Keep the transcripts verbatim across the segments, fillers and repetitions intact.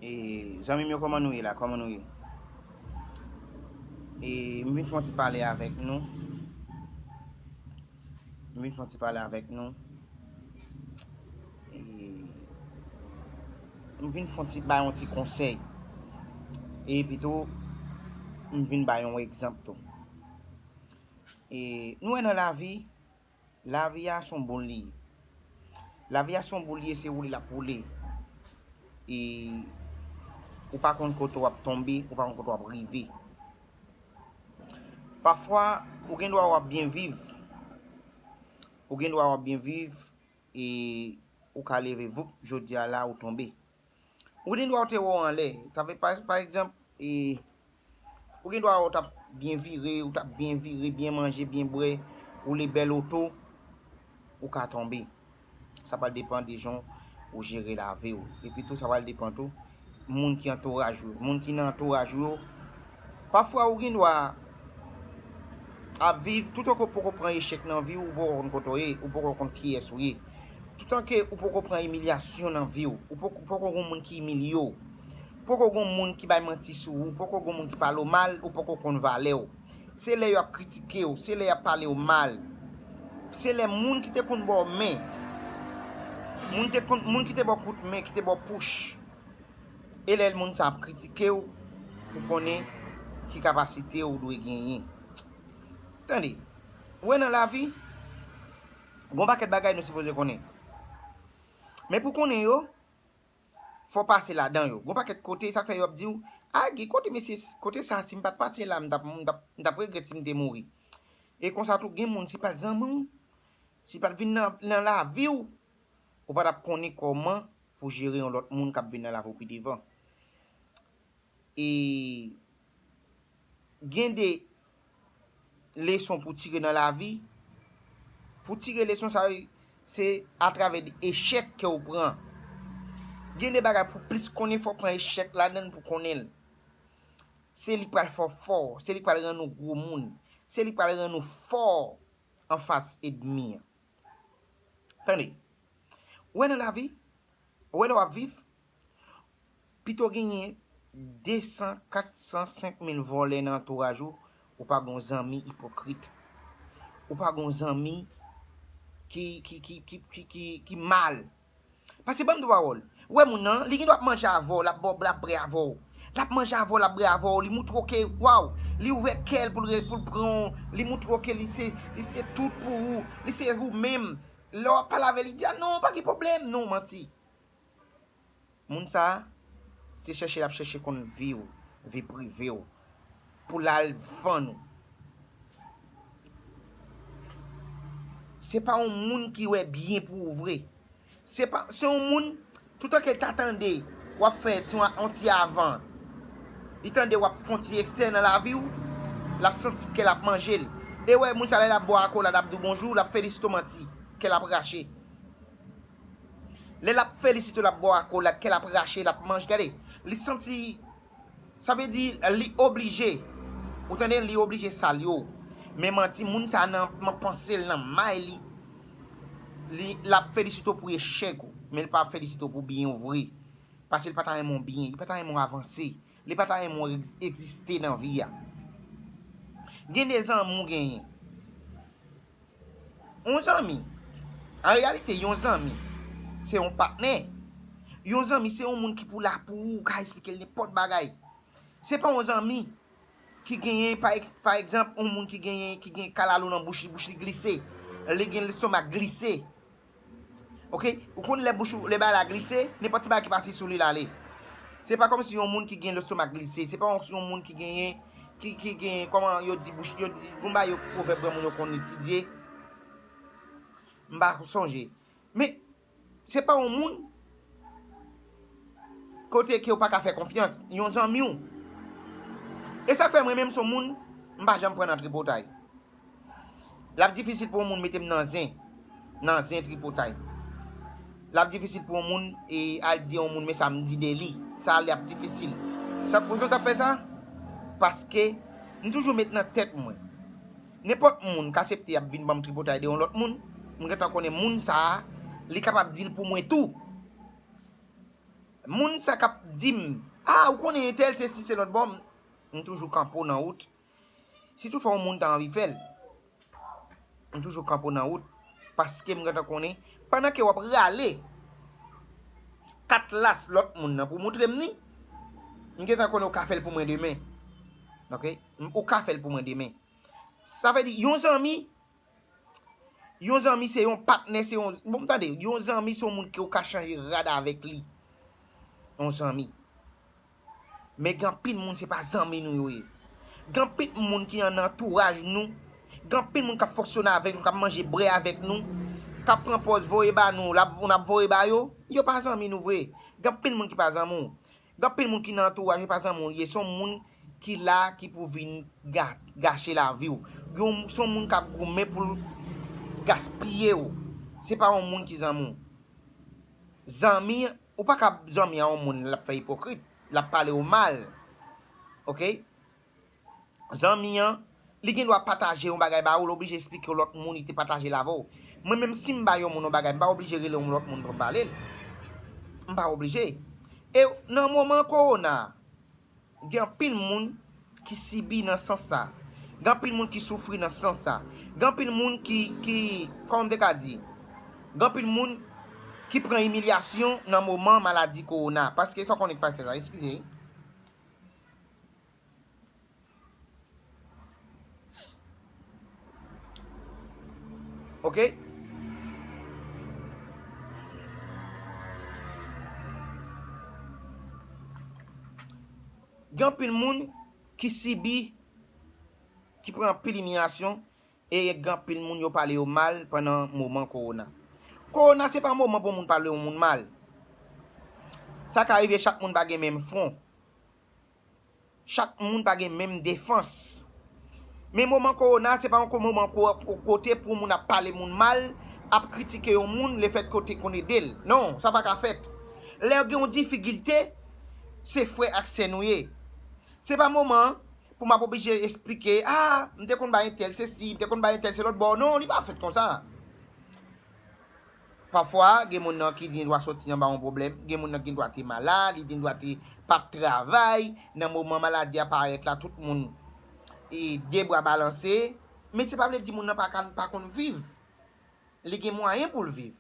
E, zanmi m yo, kòman nou ye la? Kòman nou ye? E, m vin fè yon ti pale avèk nou. M vin fè yon ti pale avèk nou. E, m vin fè yon ti, bay yon ti konsèy. E pito, m vin bay yon egzanp tou. E, nou wè nan lavi, lavi a se yon boul li ye. Lavi a se yon boul li ye, se woule l ap woule. E ou pa konn kote w ap tonbe, ou pa konn kote w ap rive. Pafwa, ou gen dwa w ap byen viv. Ou gen dwa w ap byen viv, e ou ka leve, voup, jodi a la, ou tonbe. Ou gen dwa w te wè w anlè. Sa vle pa, pa egzanp, e, ou gen dwa w t ap byen vire, ou t ap byen vire, byen manje, byen bwè, woule bèl oto, ou ka tonbe. Sa pral depann de jan ou jere lavi w. Epi tou, sa pral depann tou moun ki antouraj ou yo. Moun ki nan antouraj ou yo, pafwa ou gen dwa ap viv, toutan ke w poko pran echèk nan vi w, ou poko konn kote w ye, ou poko konn kiyès ou ye. Toutan ke ou poko pran imilyasyon nan vi w, ou poko, poko gon moun ki imilye w, poko gon moun ki bay manti sou ou, poko gon moun ki pale w mal, ou poko konn valè w. Se lè y ap kritike w, se lè y ap pale w mal. Se lè moun ki te konn ba w men, moun te konn, moun ki te ba w kout men, ki te ba w push, e lè moun sa ap kritike w pou konnen ki kapasite w dwe genyen. Tande, ou wè nan lavi, gon pakèt bagay nou sipoze konnen. Men pou konnen yo, fò pase ladan yo. Gon pakèt kote, sa k fè yo ap di w, a, gen kote, mesye, kote sa, si m pa t pase la, m t ap, m t ap, m t ap regrèt si m te mouri. E konsa tou, gen moun, si pa t zanmi w, si pa t vin nan, nan lavi w, ou pa t ap konnen kòman pou jere yon lòt moun k ap vin nan lavi w pi devan. E gen de leson pou tire nan lavi. Pou tire leson sa yo, se atravè de echèk ke w pran. Gen de bagay pou plis konnen, fò w pran echèk ladan l pou konnen l. Se li k pral fè w fò, se li k pral rann ou gwo moun, se li k pral rann ou fò anfas ènmi an. Tande, ou wè nan lavi, ou wè lè w ap viv, pito genyen de san, kat san, senk mil vòlè nan antouraj ou, ou pa gon zanmi ipokrit. Ou pa gon zanmi ki, ki, ki, ki, ki, ki, ki mal. Paske ban m di w pawòl, ou wè moun nan, li gen dwa ap manje avè w, l ap bwè, l ap bwè avè w. L ap manje avè w, l ap bwè avè w, li moutre w ke, waw, li ouvè kè l pou l re-, pou l pran w, li moutre w ke li se, li se tout pou ou, li se ou menm. Lè w ap pale avè l, li di, a non, pa gen pwoblèm, non, manti. Moun sa a, se chèche l ap chèche konn vi w, vi prive w, pou l al vann ou. Se pa yon moun ki wè byen pou ou vre. Se pa, se yon moun, toutan ke l ta tande w ap fè ti, yon ti avan, li tande w ap fè yon ti eksè nan lavi w, l ap santi kè l ap manje l. E wè, moun sa, lè l ap bò akolad, ap di w bonjou, l ap felisite w, manti, kè l ap rache. Lè l ap felisite w, l ap bò akolad, kè l ap rache, l ap manje, gade, li santi, sa vle di, li oblije. Ou tande, li oblije salye w. Men manti, moun sa nan, nan panse l, nan may li, li, l ap felisite w pou echèk ou, men li pa ap felisite w pou byen w vre. Paske li pa ta renmen w byen, li pa ta renmen w avanse, li pa ta renmen w egz-, egziste nan vi a. Gen de zanmi w genyen. Yon zanmi, an reyalite, yon zanmi, se yon patnè. Yon zanmi, se yon moun ki pou la pou ou, ou ka eksplike l nenpòt bagay. Se pa yon zanmi ki genyen, pa eks-, pa egzanp, yon moun ki genyen, ki gen kalalou nan bouch li, bouch li glise. Li gen lestomak glise. Oke? Ou konn lè bouch ou, lè bagay la glise, nenpòt ti bagay ki pase sou li l ale. Se pa kòmsi yon moun ki gen lestomak glise, se pa yon, yon moun ki genyen, ki, ki gen, kòman yo di bouch, yo di, gon bagay yo, pwovèb granmoun yo konn etidye. M pa sonje. Men, se pa yon moun kote ke w pa ka fè konfyans, yon zanmi w. E sa fè mwen menm se yon moun, m pa janm pran nan tripotay. L ap difisil pou yon moun mete m nan zen, nan zen tripotay. L ap difisil pou yon moun, e, al di yon moun, men sa m di de li. Sa li ap difisil. Sa, pou sa fè sa? Paske m toujou met nan tèt mwen, nenpòt moun k aksepte ap vin ban m tripotay de yon lòt moun, m gentan konnen moun sa a, li kapab di l pou mwen tou. Moun sa k ap di m, ah, ou konnen entèl, se si, se lòt bò, m, m toujou kanpe w nan wout. Si toutfwa yon moun ta anvi fè l, m toujou kanpe w nan wout, paske m gentan konnen, pandan ke w ap rale katlas lòt moun nan pou moutre m li, m gentan konnen ou ka fè l pou mwen demen. Ok? Ou ka fè l pou mwen demen. Sa vle di, yon zanmi, yon zanmi se yon patnè, se yon, bon, tande, yon zanmi se yon moun ke ou ka chanje rad avèk li. Yon zanmi. Men gen anpil moun, se pa zanmi nou yo ye. Gen anpil moun ki nan antouraj nou. Gen anpil moun k ap fonksyone avèk nou, k ap manje bwè avèk nou, k ap pran pòz voye ba nou, l ap, n ap voye ba yo. Yo pa zanmi nou vre. Gen anpil moun ki pa zanmi w. Gen anpil moun ki nan antouraj ou, pa zanmi w ye, se yon moun ki la, ki pou vin ga-, gache lavi w. Yon, se yon moun k ap goumen pou l gaspiye w. Se pa yon moun ki zanmi w. Zanmi, ou pa ka zanmi a yon moun, l ap fè ipokrit, l ap pale w mal. Ok? Zanmi an, li gen dwa pataje yon bagay ba ou, l oblije eksplike w lòt moun, li te pataje l avè w. Mwen menm, si m bay yon moun yon bagay, m pa oblije rele yon lòt moun pou m pale l. M pa oblije. E nan moman kowona, gen anpil moun ki sibi nan sans sa. Gen anpil moun ki soufri nan sans sa. Gen anpil moun ki, ki, kòman m te ka di? Gen anpil moun ki pran imilyasyon nan moman maladi kowona. Paske sa w konnen k fè sa, eskize. Ok? Gen anpil moun ki sibi, ki pran anpil imilyasyon, e gen anpil moun yo pale yo mal pandan moman kowona. Kowona se pa moman pou moun pale yon moun mal. Sa ka rive chak moun pa gen menm fwon. Chak moun pa gen menm defans. Men moman kowona, se pa yon ko-, moman ko-, ko-, kote pou moun ap pale moun mal, ap kritike yon moun, lefètke w te konn ede l. Non, sa pa ka fèt. Lè gen yon difikilte, se frè ak sè nou ye. Se pa moman pou m ap oblije eksplike, ah, m te konn bay entèl se si, m te konn bay entèl se lòt bò. Non, li pa fèt konsa. Pafwa, gen moun nan ki gen dwa soti anba yon pwoblèm, gen moun nan gen dwa te malad, li gen dwa te p ap travay, nan moman maladi a parèt la, tout moun e de bra balanse, men se pa vle di moun nan pa ka, pa konn viv. Li gen mwayen pou l viv.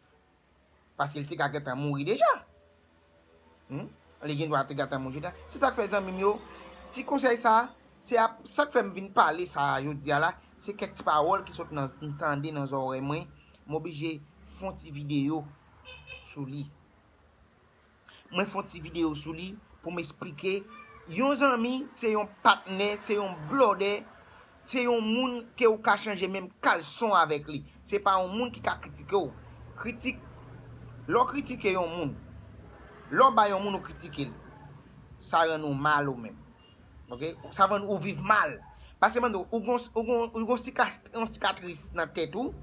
Paske l te ka gentan mouri deja. Hmm? Li gen dwa te gentan mouri deja. Se sa k fè, zanmi m yo, ti konsèy sa, se ap, sa k fè m vin pale sa a jodi a la, se kèk ti pawòl ki sot nan, m tande nan zòrèy mwen, m oblije fè yon ti videyo sou li. Mwen fè yon ti videyo sou li pou m eksplike. Yon zanmi, se yon patnè, se yon blòdè, se yon moun ke ou ka chanje menm kalson avèk li. Se pa yon moun ki ka kritike w. Kritik, lè w kritike yon moun, lè w bay yon moun ou kritike l, sa rann ou mal ou menm. Ok? Sa rann ou viv mal. Paske mande w, ou gon, ou gon, ou gon sikas-, yon sikatris nan tèt ou.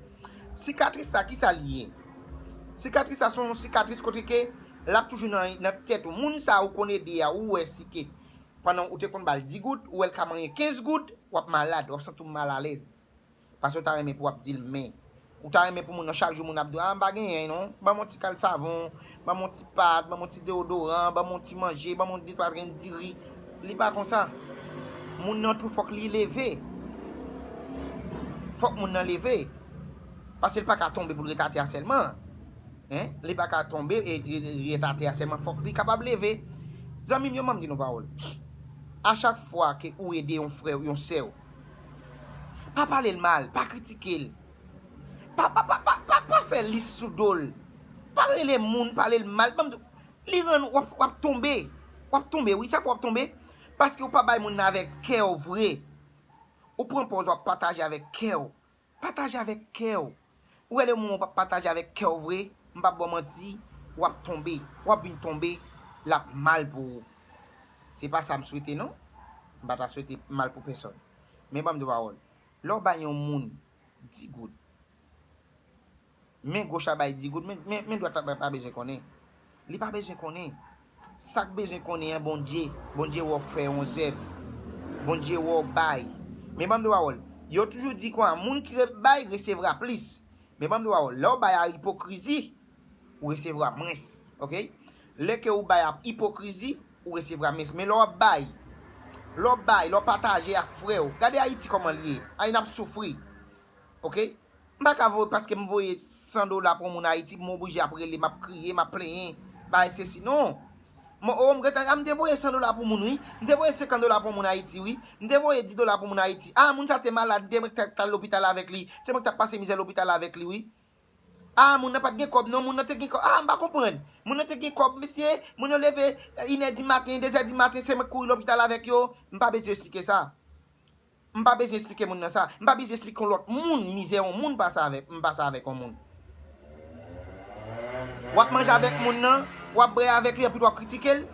Sikatris sa, ki sa li ye? Sikatris sa se yon sikatris kote ke l ap toujou nan, nan tèt ou. Moun sa ou konn ede a, ou wè si ke pandan ou te konn ba l di goud, ou wè l ka manyen kenz goud, w ap malad, w ap santi w malalèz. Paske w ta renmen pou w ap di l men. Ou ta renmen pou moun nan chak jou moun ap di w, ah, m pa genyen non. Ban m yon ti kal savon, ban m yon ti pat, ban m yon ti deodoran, ban m yon ti manje, ban m yon de twa grenn diri. Li pa konsa. Moun nan tou fòk li leve. Fòk moun nan leve. Paske l pa ka tonbe pou l ret atè a sèlman. Hein? Li pa ka tonbe e ret atè a sèlman. Fòk li kapab leve. Zanmi m yo, ban m di nou pawòl. A chak fwa ke ou ede yon frè w, yon sè w, pa pale l mal, pa kritike l. Pa, pa, pa, pa, pa, pa fè lis sou do l. Pa rele moun, pale l mal. Ban m di w, li rann w ap, w ap tonbe. W ap tonbe, wi, sa fè w ap tonbe. Paske w pa bay moun nan avèk kè w vre. Ou pran pòz w ap pataje avèk kè w. Pataje avèk kè w. Ou wè le moman w p ap pataje avèk kè w vre, m p ap ba w manti, w ap tonbe. W ap vin tonbe, l ap mal pou ou. Se pa sa m swete non. M pa ta swete mal pou pèsòn. Men ban m di w pawòl. Lè w bay yon moun di goud, men goch la bay di goud, men, men, men dwat la pa, pa bezwen konnen. Li pa bezwen konnen. Sa k bezwen konnen an, Bondye. Bondye wè w fè yon zèv. Bondye wè w bay. Men ban m di w pawòl. Yo toujou di kwa, moun ki re-, bay resevra plis. Men ban m di w pawòl. Lè w bay a ipokrizi, ou resevwa mwens. Ok? Lè ke ou bay ap ipokrizi, ou resevwa. Men, men lè w ap bay, lè w ap bay, lè w ap pataje ak frè w, gade Ayiti kòman l ye. Ay, n ap soufri. Oke? M pa ka voye, paske m voye san dola pou moun Ayiti, m oblije ap rele, m ap kriye, m ap plenyen, bay sesi. Non. Mwen, o, m gentan, a, m te voye san dola pou moun, wi. M te voye senkant dola pou moun Ayiti, wi. M te voye dis dola pou moun Ayiti. A, moun sa te malad, m te mèt t al lopital avèk li. Se mwen ki t ap pase mizè lopital avèk li, wi. A, moun nan pa t gen kòb, non, moun nan te gen kòb. A, m pa konprann. Moun nan te gen kòb, mesye. Moun yo leve, eh, inè di maten, dezè di maten, se mwen k kouri lopital avèk yo. M pa bezwen esplike sa. M pa bezwen esplike moun nan sa. M pa bezwen esplike yon lòt moun mizè yon moun pase avèk, m pase avèk yon moun. W ap manje avèk moun nan, w ap bwè avèk li, anpi w ap kritike l.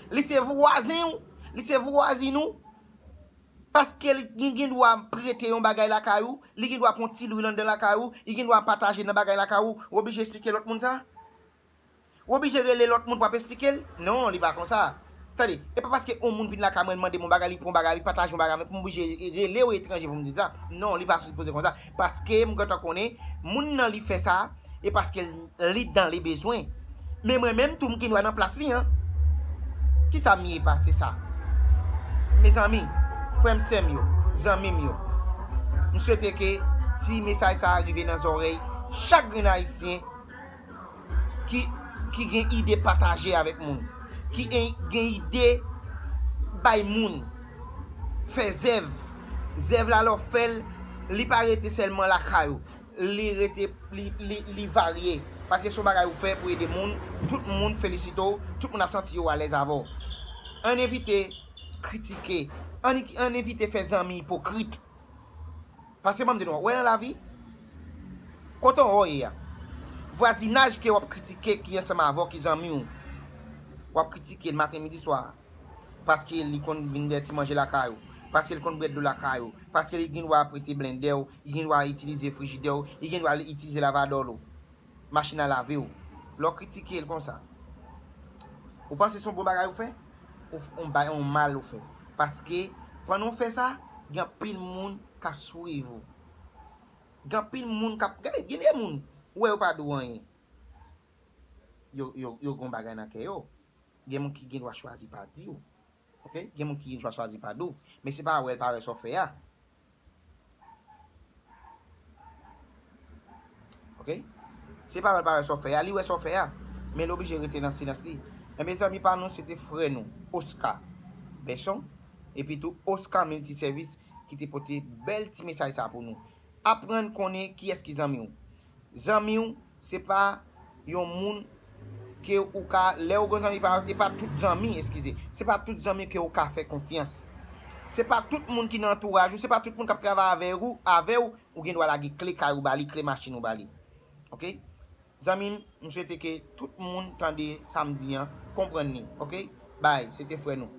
Li se vwazen w, li se vwazin ou. Paske li gen, gen dwa prete yon bagay lakay ou, li gen dwa pran ti lwil anndan lakay ou, li gen dwa pataje nan bagay lakay ou, ou oblije esplike lòt moun sa? Ou oblije rele lòt moun pou ap esplike l? Non, li pa konsa. Tande, e pa paske yon moun vin lakay mwen, mande m yon bagay, li pran yon bagay, li pataje yon bagay avè m, pou m oblije rele yon etranje pou m di sa. Non, li pa sipoze konsa. Paske m gentan konnen, moun nan li fè sa, e paske li dan le bezwen. Men mwen menm tou, m gen dwa nan plas li an. Kisa m ye pase sa? Mezanmi, frè m, sè m yo, zanmi m yo, m swete ke ti mesaj sa a rive nan zòrèy chak grenn Ayisyen ki, ki gen ide pataje avèk moun, ki gen, gen ide bay moun, fè zèv. Zèv la, lè w fè l, li pa rete sèlman lakay ou. Li rete, li, li, li varye. Paske se yon bagay ou fè pou ede moun, tout moun felisite w, tout moun ap santi yo alèz avè w. Ann evite kritike, ann, ann evite fè zanmi ipokrit. Paske ban m di nou, wè nan lavi, kote w ye a, vwazinaj ke w ap kritike ki ansanm avè w, ki zanmi w, w ap kritike l maten, midi, swa. Paske li konn vin dèyè ti manje lakay ou, paske li konn bwè dlo lakay ou, paske li gen dwa prete blendè w, li gen dwa itilize frijidè w, li gen dwa itilize lavadòl ou, machin a lave w. Lè w kritike l konsa, ou panse se yon bon bagay ou fè? Ou f-, yon bay, yon mal ou fè. Paske, pandan w fè sa, gen anpil moun k ap swiv ou. Gen anpil moun k ap, gade, gen de moun, ou wè yo pa di w anyen. Yo, yo, yo gen yon bagay nan kè yo. Gen moun ki gen dwa chwazi pa di w. Oke? Gen moun ki gen dwa chwazi pa di w. Men se pa wè l pa wè sa w fè a. Oke? Se pa wè l pa wè sa w fè a, li wè sa w fè a. Men l oblije rete nan silans li. Men mezanmi pa nou, se te frè nou, Oscar Besson, epi tou Oscar Multiservice ki te pote bèl ti mesaj sa pou nou. Aprann konnen kiyès ki zanmi w. Zanmi w, se pa yon moun ke ou ka, lè ou gen zanmi, pa, e pa tout zanmi, eskize, se pa tout zanmi ke ou ka fè konfyans. Se pa tout moun ki nan antouraj ou, se pa tout moun k ap travay avè ou, avè w, ou gen dwa lage kle kay ou ba li, kle machin ou ba li. Oke? Zanmi m, m swete ke tout moun tande sa m di an, konprann li. Oke? Bay, se te frè nou.